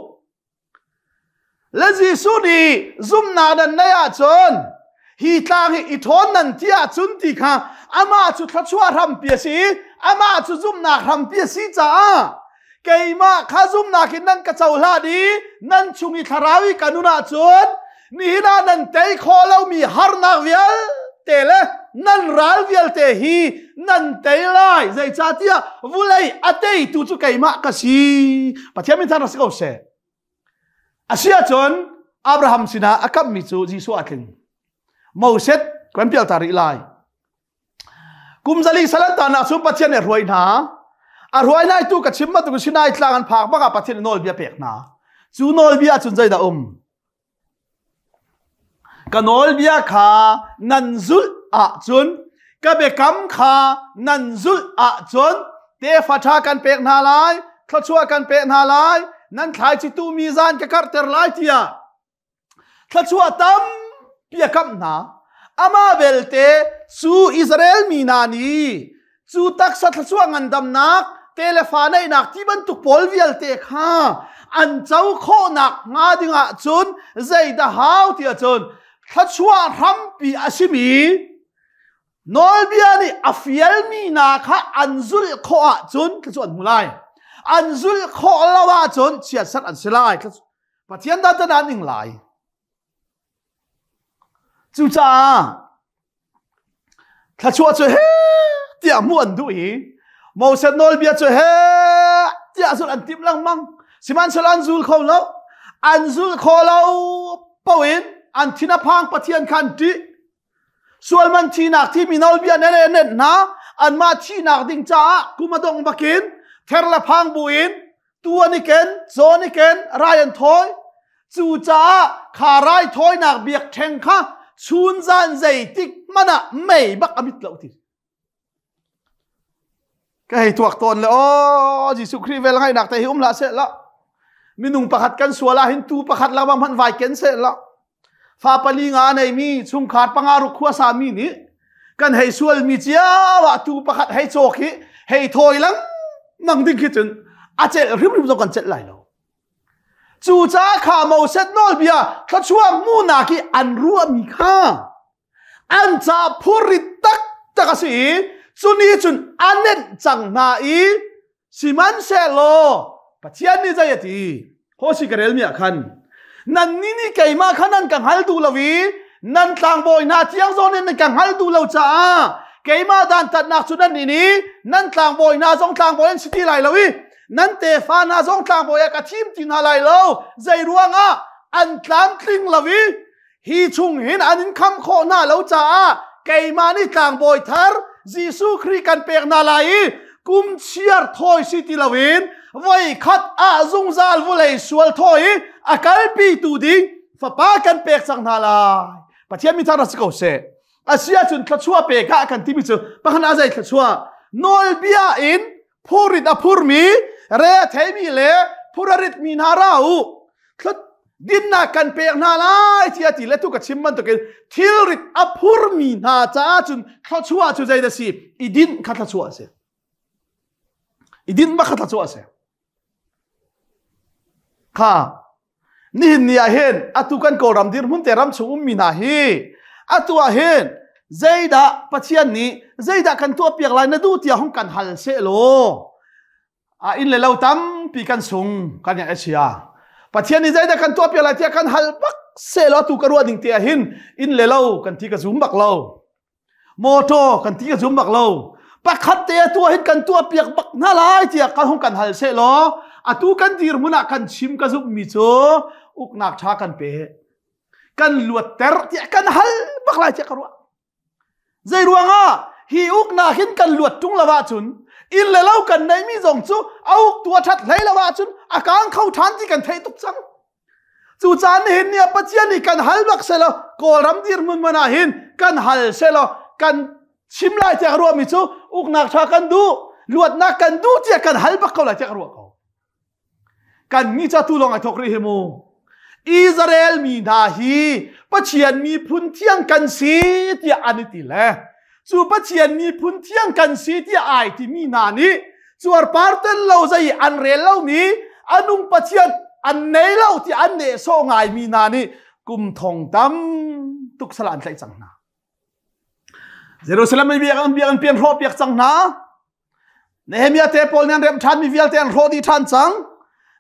Le Jesuh nih zumhnak nan neih ahcun hi tlang hi i ṭhawn nan ti ahcun ti kha amah cu thluachuah hrampi a si i amah cu zumhnak hrampi a si caah keimah kha zumhnak in nan ka cohlan i nan chung i thlarau i ka nun ahcun nihin ah nan tei khawh lomi harnak vialte le nan ral vialte hi nan tei lai zeicahtiah vulei a teitu cu keimah ka si Pathian min thang rak si ko seh Asiahcun Abraham sinah a kamhmi cu Jesuh a tling. Moses kan pialta rih lai. Kum zali salantanak cu Pathian nih a hruai hna. A hruai nai tu ka chim bantuk Sinai tlang an phak bak ah Pathian nih nawlbia pek hna. Cu nawlbia cun zeidah um? Ka nawlbia kha nan zulh ahcun Ka biakam kha nan zulh ahcun tefa ṭha kan pek hna lai, thluachuah kan pek hna lai, nan thlaici tuhmi zan ka karhter lai tiah thluachuah tampi a kamh hna. Amah belte cu Israel mi hna nih cu taksa thluachuah ngandamnak telefa neihnak ti bantuk pawl vialte kha an co khawhnak hnga dingah cun zeidah hau tiah cun thluachuah hrampi a simi Nawlbia nih a fialmi hna kha an zulh khawh ahcun thluachuah an hmu lai. An zulh khawh lo ahcun chiatserh an si lai. Pathian dah tan an ing lai. Cucaah thluachuah cu he tiah hmuh an duh i Moses nawlbia cu he tiah zulh an timh lengmang. Sihmanhsehlaw an zul kho lo. An zul kho lo paoh in an thin a phang Pathian kha an ṭih. Sualman thinak timi nawlbia ne le nenh hna anmah thihnak ding caah kum a dongh bakin ther le phang buin tu an i ken, caw an i ken, rai an thawi. Cucaah kha rai thawinak biakṭheng kha chunzan zeitik hmanh ah mei bak a mit lo ti. Ka hei tuak tawn le aw Jesuh Khrih vel ngaihnak te hi um hlah seh la. Minung pakhat kan sual ah hin tu pakhat lengmang hmanh vai ken seh la. Fa pali nga nei mi chungkhar panga ruk khua sa mi nih kan hei sual mi ciao ah tu pakhat hei cawk hi hei thawi lengmang ding khi cun a celh hrimhrim zong kan celh lai lo. Cucaah kha Moses nawlbia thluachuah hmuhnak i an ruahmi kha an ca phurrit taktak a si i cu nih cun a nenh cang hna i sihmanhsehlaw Pathian nih zei a ti Hosi ka relmi ah khan nannih nih keimah kha nan ka hngal duh lo i nan tlangbawi hna tiang zawn in nan ka hngal duh lo caah keimah dantatnak cu nan nih nan tlangbawi hna zong tlangbawi an si ti lai lo i nan tefa hna zong tlangbawi ah ka thim ti hna lai lo zei ruangah an tlamtling lo i Hi chung hin an in kham khawh hna lo caah keimah nih tlangbawi thar Jesuh Khrih kan pek hna lai i kum chiar thawi si ti loin voi khat ah zungzal vulei sual thawi i a kalpi tu ding fapa kan pek cang hna lai. Pathian mi thar si ko seh. Asia cun thluachuah pe ka kan timi cu pakhat a zei thluachuah nawlbia in phurit a phurmi re a theimi le phurarit mi hna ra u dinnak kan pek hna lai tiah ti le tu ka chim bantukin thilrit a phurmi hna caah cun thluachuah cu zei dah si i dinh kha thluachuah a si i dinh bak kha thluachuah a si kha nihin ni ah hin atu kan kawlram dirhmun te ram chung ummi hna hi atu ah hin zeidah Pathian nih zeidah kan tuah piak lai na duh tiah hung kan hal seh law a inn le lo tampi kan sung kan yang asia Pathian nih zeidah kan tuah piak lai tiah kan hal bak seh law tu ka ruah ding te ah hin inn le lo kan ti ka zum bak lo motor kan ti ka zum bak lo pakhat te atu hin kan tuah piak bak hna lai tiah kan hung kan hal seh law atu kan dirhmun ah kan chim ka zumh mi cu uknak tha kan pe kan luatter tiah kan hal bak lai tiah ka ruah zei ruangah hi uknak hin kan luat tung lo ahcun inn le lo kan neimi zong cu a uk tu a that hlei lo ahcun a kang kho than ti kan theih tuk cang Cucaah nihin ni ah Pathian nih kan hal bak selaw Kawlram dirhmun man ah hin kan hal selaw kan chim lai tiah ka ruahmi cu uknak ṭha kan duh luatnak kan duh tiah kan hal bak ko lai tiah ka ruah ko. Kan mi ca tu lawng ai thawk rih hi mu. Israel mi hna hi Pathian miphun thiang kan si tiah an i ti le cu Pathian miphun thiang kan si tiah ai timi hna nih cuarpar tel lo zei an rel lomi anung Pathian an nei lo ti an nehsawh ngaimi hna nih kum thong tam tuk sal an tlaih cang hna. Jerusalem i biakinn biakinn pian hrawh piak cang hna. Nehemiah te pawl nih an remh ṭhanmi vialte an hrawh dih ṭhan cang.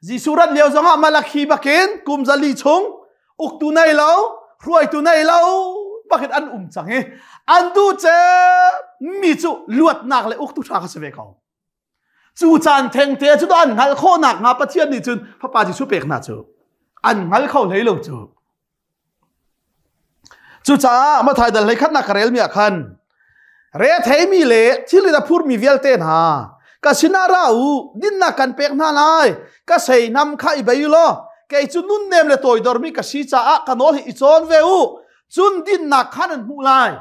Jesuh rat lio zongah Malakhi bakin kum zali chung uktu nei lo, hruaitu nei lo bakin an um cang i an duh mi cu luatnak le uktu ṭha kha si ve ko. Cu caan thengte cu an hngalh khawh nakhnga Pathian nih cun Fapa Jesuh pek hna cu an hngal kho hlei lo cu. Cucaah Mathai dal hlei khatnak ka relmi ah khan retheimi le thil in a phurmi vialte hna ka sinah ra u dinnak kan pek hna lai ka seihnam kha i bei law kei cu nunnem le toidormi ka si caah ka nawl hi i cawn ve u cun dinnak kha nan hmuh lai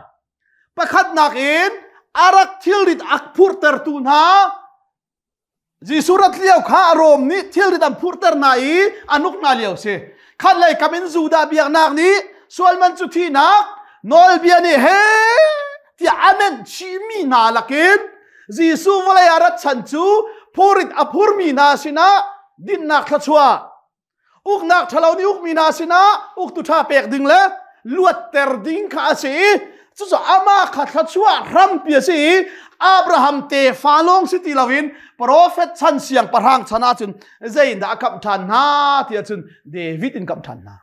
pakhatnak in Arak thilrit ak phurtertu hna Jesuh rat lio kha Rom nih thilrit an phurter hna i an uk hna lio si. Khat lei kam in Judah biaknak nih sualman cu thihnak nawlbia nih he tiah a nenh chihmi hna lakin Jesuh vawlei ah rat chan cu phurit a phurmi hna sinah dinnak thluachuah uknak ṭhalo nih ukmi hna sinah uktu ṭha pek ding le luatter ding kha a si i cucu amah kha thluachuah hrampi a si i Abraham tefa lawng si ti loin profet chan siangpahrang chan ahcun zeidah a kamh ṭhan hna ti ahcun David in kamh ṭhan hna.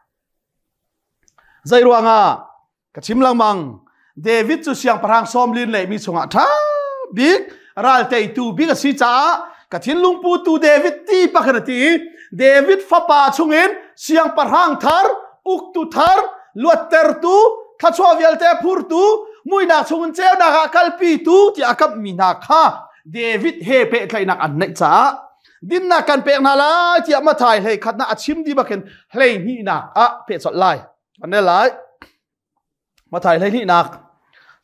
Zei ruangah Ka chim lengmang. David cu siangpahrang sawmlin le mi chungah ṭha bik ral teitu bik a si caah ka thinlung putu David ti pakhat a ti i David fapa chungin siangpahrang thar, uktu thar, luattertu, thluachuah vialte phurtu, muihnak chungin ceunak ah kalpitu tiah a kamhmi hna kha David he pehtlaihnak an neih caah dinnak kan pek hna lai tiah Mathai hlei khatnak a chim dih bakin hlei hnihnak ah peh colh lai. An rel lai. Mathai 12nak.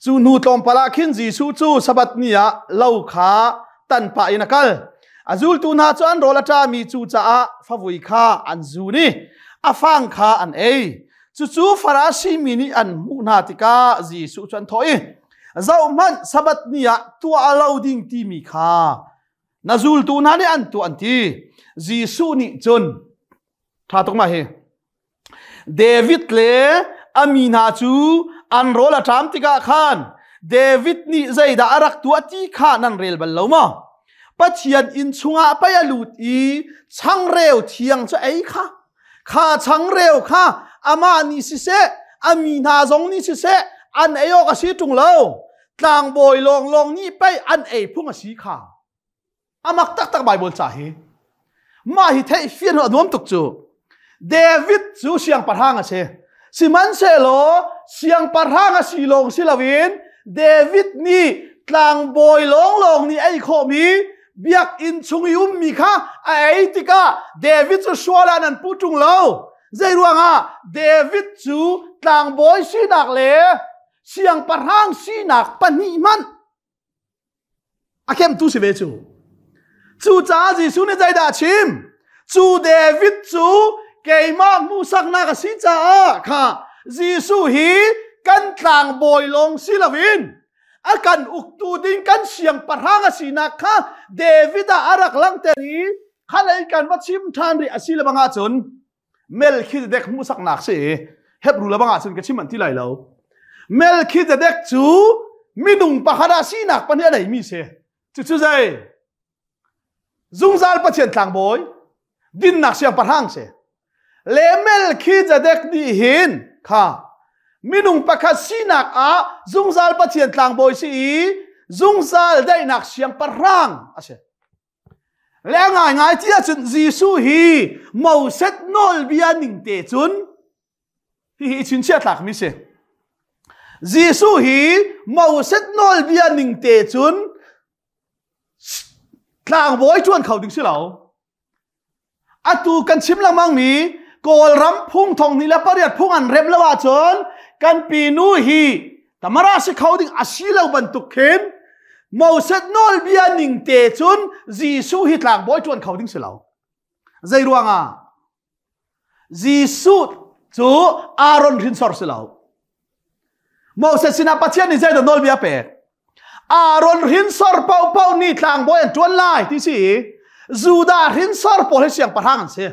Cu hnu tlawmpal ah khin Jesuh cu Sabbath ni ah lo kha tan pah in a kal. A zultu hna cu an rawl a ṭami cu caah favui kha an zun i a fang kha an ei. Cucu Farasi mi nih an hmuh hna tikah Jesuh cu an thawh i, Zohhmanh, Sabbath ni ah tuah lo ding timi kha na zultu hna nih an tuah an ti. Jesuh nih cun, ṭha tuk ma hi, David le a mi hna cu an rawl a ṭam tikah khan David nih zeidah a rak tuah ti kha nan rel bal lo maw? Pathian inn chungah pei a lut i changreu thiang cu ei kha. Kha changreu kha amah nih siseh, a mi hna zong nih siseh, an ei awk a si ṭung lo. Tlangbawi lawnglawng nih pei an ei phung a si kha. Amak taktak Bible ca hi. Mah hi theih fian a nuam tuk cu. David cu siangpahrang a si. Sihmanhsehlaw siangpahrang a si lawng si loin David nih tlangbawi lawnglawng nih ei khawhmi biakinn chung i ummi kha a ei tikah David cu sual ah nan puh ṭung lo. Zei ruangah David cu tlangbawi sinak le siangpahrang sinak pahnih hmanh A kemtu si ve cu. Cucaah Jesuh nih zeidah a chim? Cu David cu keimah hmuhsaknak a si caah kha Jesuh hi kan tlangbawi lawng si loin a kan uktu ding kan siangpahrang a sinak kha David ah a rak langhter i khalei kan va chim ṭhan rih a si le bang ahcun Melchizedek hmuhsaknak si Hebrew le bang ahcun ka chim an ti lai lo. Melchizedek cu minung pakhat ah sinak pahnih a neimi si. Cucu zei? Zungzal Pathian tlangbawi, dinnak siangpahrang si. Le Melchizedek nih hin kha minung pakhat sinak ah zungzal Pathian tlangbawi si i zungzal daihnak siangpahrang a si. Le ngaingai ti ahcun Jesuh hi Moses nawlbia ning te cun hihi chinchiah tlakmi si. Jesuh hi Moses nawlbia ning te cun tlangbawi ṭuan kho ding si lo. Atu kan chim lengmang mi Kawlram phung thong ni le pariat phung an rem lo ahcun kan pinu hi Tamara si kho ding a si lo bantuk khin Moses nawlbia ning te cun Jesuh hi tlangbawi ṭuan kho ding si lo. Zei ruangah? Jesuh cu Aaron hrinsor si lo. Moses sinah Pathian nih zeidah nawlbia pek? Aaron hrinsor paohpaoh nih tlangbawi an ṭuan lai ti si i Judah hrinsor pawl hi siangpahrang an si.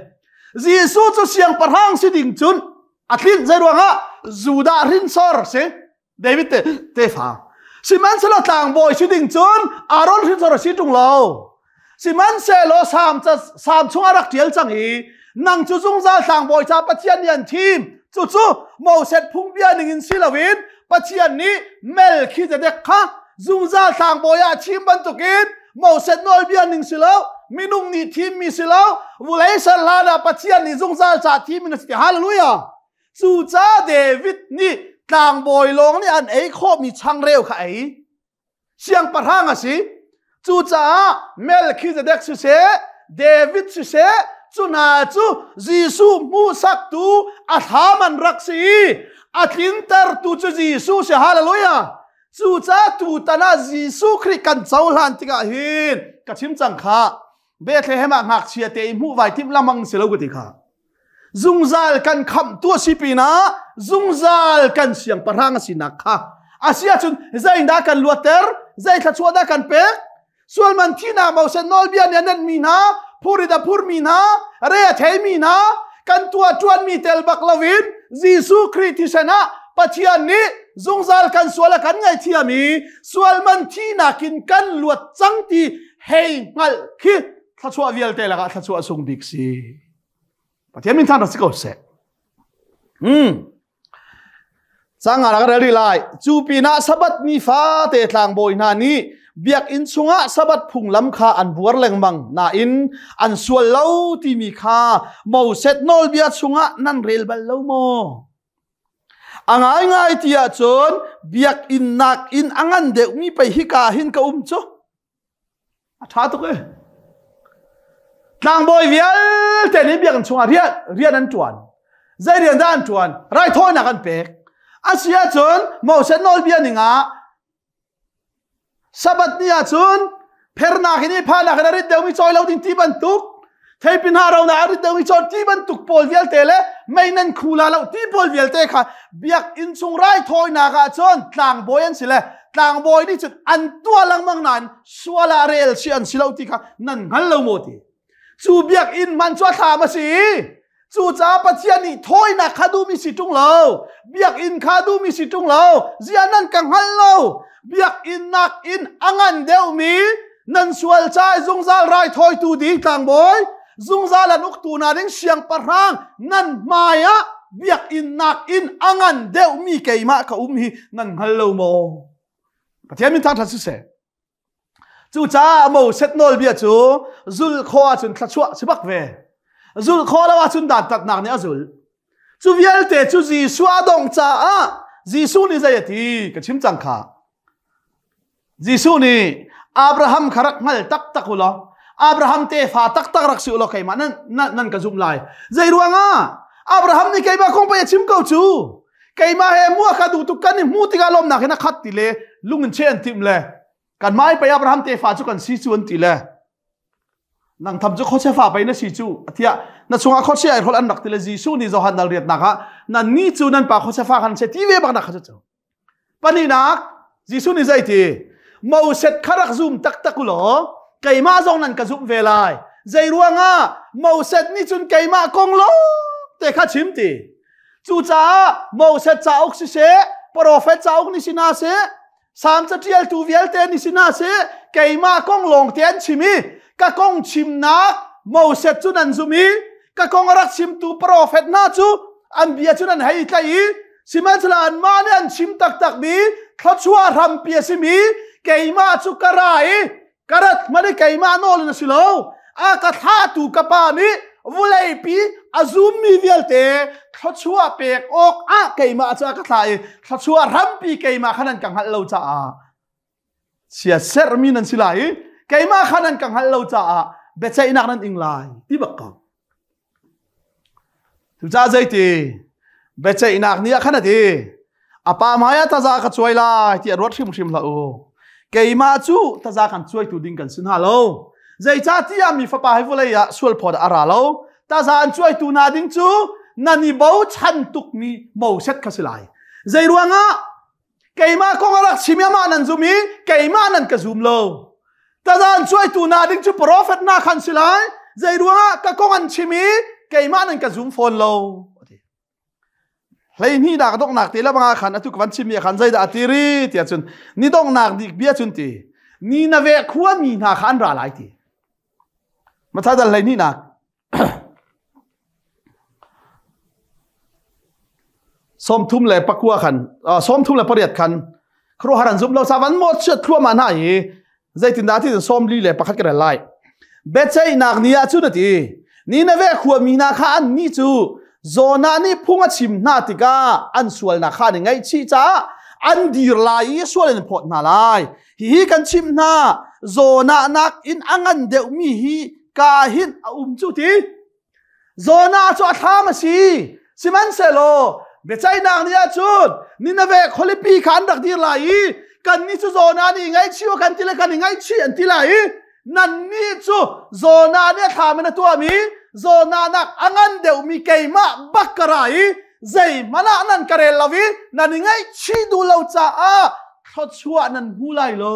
Jesuh cu siangpahrang si ding cun a tlinh zei ruangah Judah hrinsor si. David te tefa. Sihmanhsehlaw tlangbawi si ding cun Aaron hrinsor a si ṭung lo. Sihmanhsehlaw Salm ca Salm chungah rak ṭial cang i nang cu zungzal tlangbawi ca Pathian nih an thim. Cucu Moses phungbia ningin si loin Pathian nih Melchizedek kha zungzal tlangbawi ah a thim bantukin Moses nawlbia ning si lo, minung nih thimmi si lo, vulei ser hlan ah Pathian nih zungzal ca thim in a si. Hallelujah! Cucaah David nih tlangbawi lawng nih an ei khawhmi changreu kha ei. Siangpahrang a si. Cucaah Melchizedek siseh, David siseh, cu hna cu Jesuh hmuhsaktu a thlam an rak si i a tlintertu cu Jesuh si. Hallelujah! Cucaah tutan ah Jesuh Khrih kan cohlan tikah hin ka chim cang kha Bethlehem ah ngakchia te i hmuh vai timh lamang si lo ka ti kha. Zungzal kan khamhtu a si pinah zungzal kan siangpahrang a sinak kha a si ahcun zeidah kan luatter zei thluachuah dah kan pek sualman thihnak Moses nawlbia nih a nenhmi hna phurit a phurmi hna re a theimi hna kan tuah ṭuanmi tel bak loin Jesuh Khrih thisen ah Pathian nih zungzal kan sual a kan ngaihthiam i sualman thihnak in kan luat cang ti hei hngalh khi thluachuah vialte lakah thluachuah sung bik si. Pathian min thang si ko seh. Hmm. Cang ah rak rel rih lai. Cu pinah Sabbath ni fate tlangbawi hna nih biakinn chungah Sabbath phunglam kha an buar lengmang nain an sual lo timi kha Moses nawlbia chungah nan rel bal lo maw? A ngaingai ti ahcun biakinn nakin a ngan deuhmi pei hika hin ka um cu. A ṭha tuk e. Tlangbawi vialte nih biakinn chungah rian rian an ṭuan. Zei rian dah an ṭuan? Raithawinak an pek. A si ahcun Moses nawlbia ning ah Sabbath ni ahcun phernak in i phanak in a rit deuhmi cawi lo ding ti bantuk theipi hna ro na a rit deuhmi cawi ti bantuk pawl vialte le mei nan khu la lo ti pawl vialte kha biakinn chung raithawinak ah cun tlangbawi an si le tlangbawi nih cun an tuah lengmang nain sual ah rel si an si lo ti kha nan hngal lo maw ti cu biakinn man cu a thlam a si cucaah Pathian nih thawinak kha duhmi si ṭung lo biakinn kha duhmi si ṭung lo zia nan ka hngal lo biakinn nakin a ngan deuhmi nan sual ca i zungzal raithawitu ding tlangbawi zungzal an uktu hna ding siangpahrang nan hmai ah biakinn nakin a ngan deuhmi keimah ka um hi nan hngal lo maw Pathian min thangṭhat siseh cucaah Moses nawlbia cu zul khawh ahcun thluachuah si bak ve zul khawh lo ahcun dantatnak nih a zul cu vialte cu Jesuh a dongh caah Jesuh nih zei a ti ka chim cang kha Jesuh nih Abraham kha rak hngal taktak u law Abraham tefa taktak rak si u law keimah nan, nan, nan ka zumh lai. Zei ruangah? Abraham nih keimah kong pei a chim ko cu. Keimah he mua kha duh tuk kan i hmu tikah lawmnak in a khat ti le lung in che an timh le kan mai pei Abraham tefa cu kan si cu an ti le nang tham cu khuachia fa pei na si cu atiah na chungah khuachia ai hrol an rak ti le Jesuh nih Johan dal riatnak ah nan ni cu nan pa khuachia fa khan se ti ve bak nak kha cu Pahnihnak, Jesuh nih zei ti? Moses kha rak zum taktak u law keimah zong nan ka zumh ve lai. Zei ruangah Moses nih cun keimah kong lo te kha chim ti. Cucaah Moses cauk siseh, profet cauk nih si hna seh, Salm caṭialtu vialte nih si hna seh, keimah kong lawng te an chim i ka kong chimnak Moses cu nan zum i ka kong a rak chimtu profet hna cu an bia cu nan hei tlaih i Sihmanhsehlaw anmah nih an chim taktakmi thluachuah hrampi a simi keimah cu ka ra i ka rat hmanh i keimah nawl in a si lo. A ka thlahtu ka pa nih vuleipi a zummi vialte thluachuah pek awk ah keimah cu a ka thlah i thluachuah hrampi keimah kha nan ka hngalh lo caah chia sermi nan si lai i keimah kha nan ka hngalh lo caah biaceihnak nan ing lai ti bak ko. Cucaah zeiti biaceihnak ni ah khan a ti a pa hmai ah taza ka cuai lai ti a ruat hrimhrim hlah u keimah cu taza kan cuaitu ding kan si hna lo zeicahtiah mi fapa hi vawlei ah sual phawt a ra lo taza an cuaitu hna ding cu nan i bochan tukmi Moses kha si lai zei ruangah keimah kong a rak chim i amah nan zum i keimah nan ka zum lo tazan cuaitu na ding cu profet na khan si lai zei ruangah ka kong an chim i keimah nan ka zum fawn lo hleihnih dak donghnak te le banga khan atu ka van chim mi khan zeidah a ti ri tiah cun ni donghnak dik bia cun ti ni na ve khua mi hna kha an ra lai ti Matthai dal hleihnih nak 38 khan 38 khan khuaruahhar an zum lo sa van mo chiat thluahmah hna i zeitindah ti 41 ka rel lai biaceihnak ni ah cun a ti Nineveh khuami hna kha an ni cu Jonah nih phung a chim hna tikah an sualnak kha an i ngaihchih caah an dir lai i sual in phawt hna lai hihi kan chimh hna Jonah nakin a ngan deuhmi hi ka hin a um cu ti Jonah cu a thlam a si sihmanhsehlaw biaceihnak ni ahcun Nineveh khualipi kha an rak dir lai i Kan ni cu Jonah nih ngaihchih kan ti le kan i ngaihchih an ti lai i nan nih cu Jonah nih a thlam in a tuahmi Jonah nak a ngan deuhmi keimah bak ka ra i zeihmanh ah nan ka rel lo i nan i ngaihchih duh lo caah thluachuah nan hmu lai lo.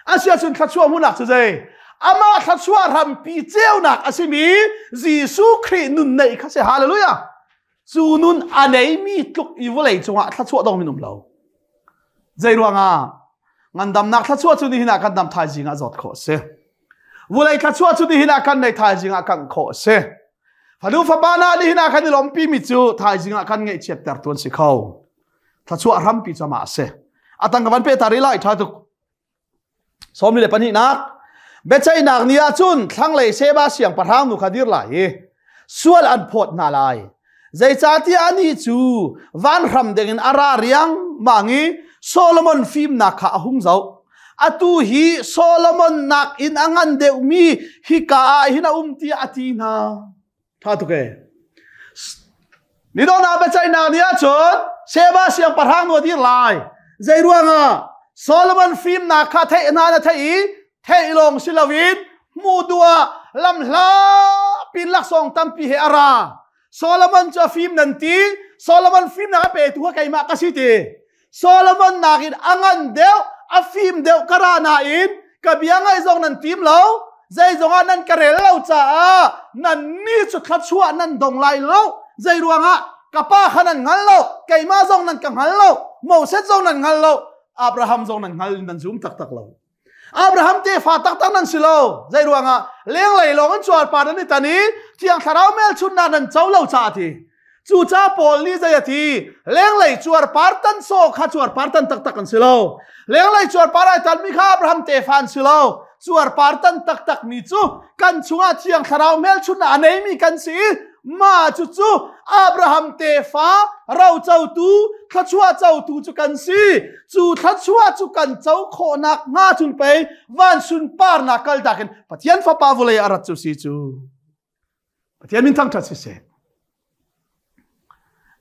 Asiahcun thluachuah hmuhnak cu zei? Amah thluachuah rampi ceunak a simi Jesuh Khrih nun neih kha si. Hallelujah! Cu nun a neimi tluk i vawlei cungah thluachuah dong min um lo. Zei ruangah? Ngandamnak thluachuah cu nihin ah kan dam thaizing ah zawt khawh a si. Vawlei thluachuah cu nihin ah kan nei thaizing ah kangh khawh a si. Fanu fapa na nihin ah kan i lawmpi mi cu thaizing ah kan ngaihchiat ter tu an si kho. Thluachuah hrampi cu amah a si. Atang ka van pe ta rih lai tha tuk. 22nak biaceihnak ni ah cun thlanglei Sheba siangpahrang nu kha dir lai i sual an phawt hna lai. Zeicahtiah anih cu vanhram dingin a ra riangmang i Solomon fimnak kha a hung zoh. Atu hi Solomon nakin a ngan deuhmi hika ah hin a um tiah a ti hna. Tha tuk ee. Nidawna biaceihnak ni ahcun Sheba siangpahrang nu a dir lai. Zei ruangah Solomon fimnak kha theih hna na theih i theih lawng si loin hmuh duh ah lamhla pin laksawng tampi he a ra. Solomon cu a fim nan ti. Solomon fimnak a petu kha keimah ka si ti. Solomon nakin a ngan deuh, a fim deuh ka ra nain ka bia ngaih zong nan tim lo, zeizong ah nan ka rel lo caah nan ni cu thluachuah nan dong lai lo. Zei ruangah ka pa kha nan hngal lo, keimah zong nan ka hngal lo, Moses zong nan hngal lo, Abraham zong nan hngal in nan zum taktak lo. Abraham tefa taktak nan si lo. Zei ruangah lenglei lawng in cuarpar nan i tan i Thiang Thlarau hmelchunhnak nan co lo caah ti. Cucaah Paul nih zei a ti? Lenglei cuarpar tan sawh kha cuarpar tan taktak an si lo. Lenglei cuarpar ai tanmi kha Abraham tefa an si lo. Cuarpar tan taktak mi cu kan chungah Thiang Thlarau hmelchunhnak a neimi kan si i mah cucu Abraham tefa rocotu thluachuah cotu cu kan si. Cu thluachuah cu kan co khawhnak hnga cun pei van sunparnak kal takin Pathian Fapa vawlei a rat cu si cu. Pathian min thangṭhat siseh.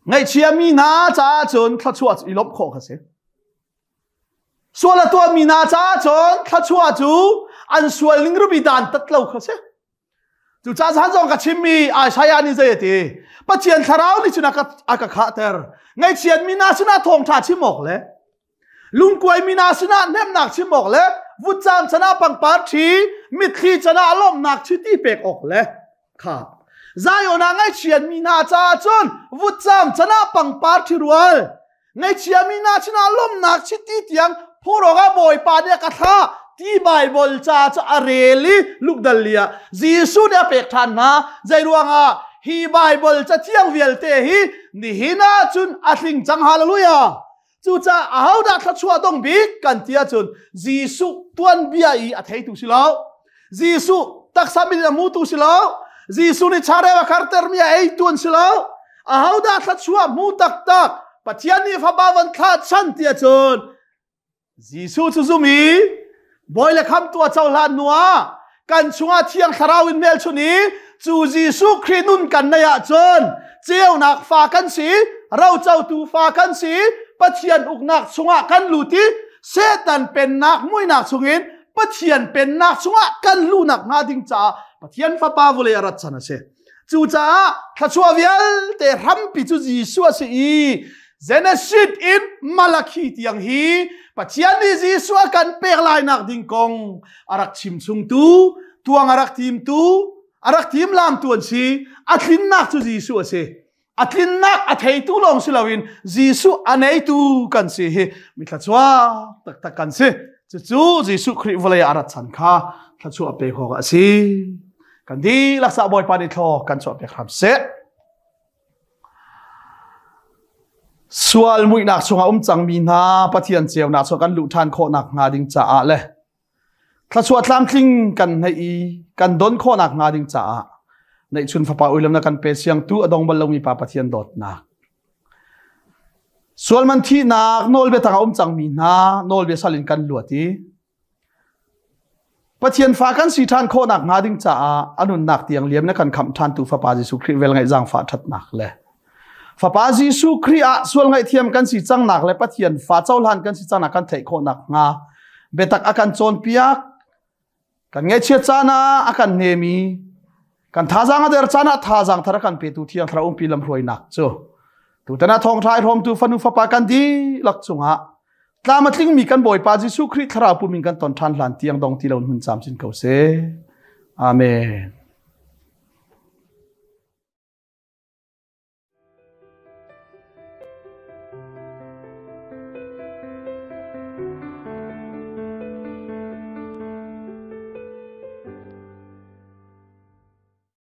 Ngaihchia mi hna caah cun thluachuah cu i lawmh khawh kha si. Sual a tuahmi hna caah cun thluachuah cu an sual ning rubi dan tat lo kha si. Cucaah zan zong ka chimmi Isaiah nih zei a ti? Pathian thlarau nih cun a ka khahter. Ngaihchiat mi hna sinah thawngṭha chim awk le lungkuai mi hna sinah hnemhnak chim awk le vutcam chan ah pangpar ṭhi, mitthli chan ah lawmhnak chiti pek awk le kha Zion ah ngaihchiat mi hna caah cun vutcam chan ah pangpar ṭhi rual Ngaihchia mi hna sinah lawmhnak chiti tiang phurok ah Bawipa nih a ka thlah ti Baibal ca cu a rel i lukdal li ah Jesuh nih a pek ṭhan hna. Zei ruangah hi Baibal cathiang vialte hi nihin ah cun a tling cang. Hallelujah! Cucaah ahodah thluachuah dong bik kan ti ahcun Jesuh tuanbia i a theitu si lo. Jesuh taksa min a hmutu si lo. Jesuh nih changreu a kartermi a eitu an si lo. Ahodah thluachuah hmu taktak Pathian nih fapa van thlah chan ti ahcun Jesuh cu zum i bawi le khamtu a cohlan hnu ah kan chungah Thiang Thlarau in hmelchunh i cu Jesuh Khrih nun kan neih ahcun ceunak fa kan si, rocotu fa kan si, Pathian uknak chungah kan lut i Satan pennak muinak chungin Pathian pennak chungah kan luhnak hnga ding caah Pathian fapa vawlei a rat chan a si. Cucaah thluachuah vialte hrampi cu Jesuh a si i Genesis in Malakhi tiang hi Pathian nih Jesuh a kan pek lainak ding kong a rak chim chungtu, tuang a rak timtu, a rak timlamtu an si. A tlinnak cu Jesuh a si. A tlinnak a theitu lawng si loin Jesuh a neitu kan si hi mi thluachuah taktak kan si. Cucu Jesuh Khrih vawlei ah a rat chan kha thluachuah pek awk a si. Kan dihlak sa Bawipa nih thlaw kan chuah piak hram seh. Sual muihnak chungah um cangmi hna Pathian ceunak chung kan luh ṭhan khawhnak hnga ding caah le thluachuah tlamtling kan neih i kan don khawhnak hnga ding caah neihchun fapa uilam na kan pe siangtu a dong bal lomi pa Pathian dawtnak sual man thihnak nawlbia tangah um cangmi hna nawlbia sal in kan luat i Pathian fa kan si ṭhan khawhnak hnga ding caah a nunnak tiang liam na kan khamh ṭhantu Fapa Jesuh Khrih velngeih zaangfah ṭhatnak le. Fapa Jesuh Khrih ah sual ngaihthiam kan si cang nak le Pathian fa cohlan kan si cang nak kan theih khawh nak hnga biatak a kan cawnpiak. Kan ngaihchiat caan ah a kan hnemi, kan thazaang a der caan ah thazaang thar a kan petu Thiang Thlarau umpi lamhruainak cu tutan ah thawngṭha i hrawmtu fanu fapa kan dihlak cungah tlam a tlingmi kan Bawipa Jesuh Khrih Thlarau pum in kan ton ṭhan hlan tiang dong ti lo hun camcin ko seh. Amen.